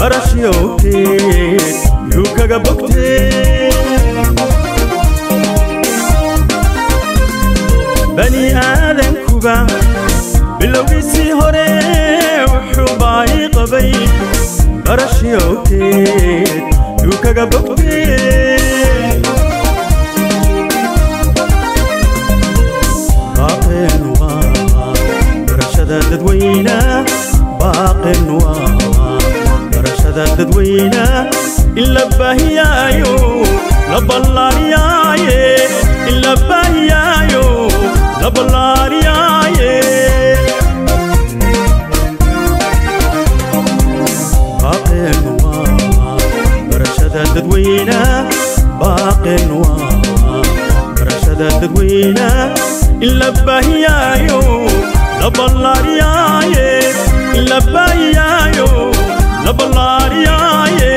Barashiyowteed yuu kaga bogtee. Bani aadankuba bilowgiisii hore wuxuu baahi qabay barashiyowteed yuu kaga bogtee. Baaqeen waa barashada dadweyna, baaqeen waa barashada dadweyna in la baahiyaayo la ballaariyaaye, in la baahiyaayo la ballaariyaaye. Baaqeen waa barashada dadweyna, baaqeen waa barashada dadweyna in la baahiyaayo la ballaariyaaye, in la baahiyaayo la ballaariyaaye.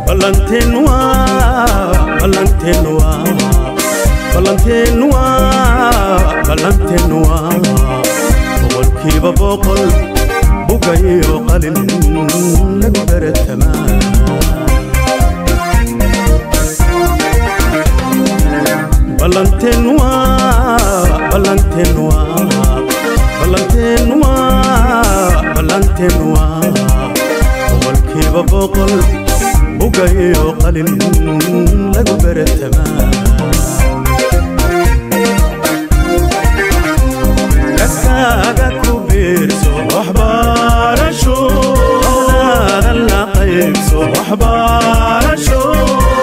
Ballanteen waa, ballanteen waa, ballanteen waa, ballanteen waa 100% bugayo qalin lagu baratamaa. Ballanteen waa, ballanteen waa, ballanteen waa, ballanteen waa 100% bugayo qalin lagu baratamaa. Kaskaaga ku biirso waxbarasho, ahdaada la qaybso waxbarasho.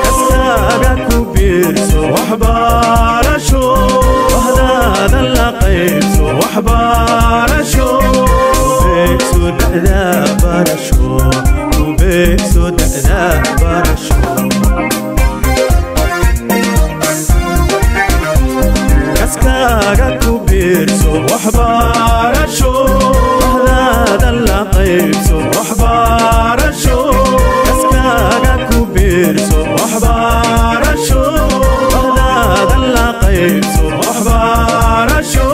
Kaskaaga ku biirso waxbarasho, ahdaada la qaybso waxbarasho. Kubeegso da'da barasho, kubeegso da'da barasho. Kaskaaga ku biirso waxbarasho, ahdaada la qaybso waxbarasho. Kaskaaga ku biirso waxbarasho, ahdaada la qaybso waxbarasho.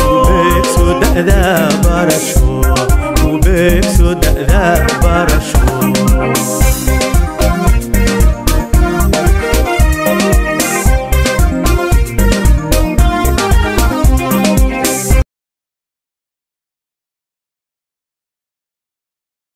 Kubeegso da'da barasho, kubeegso.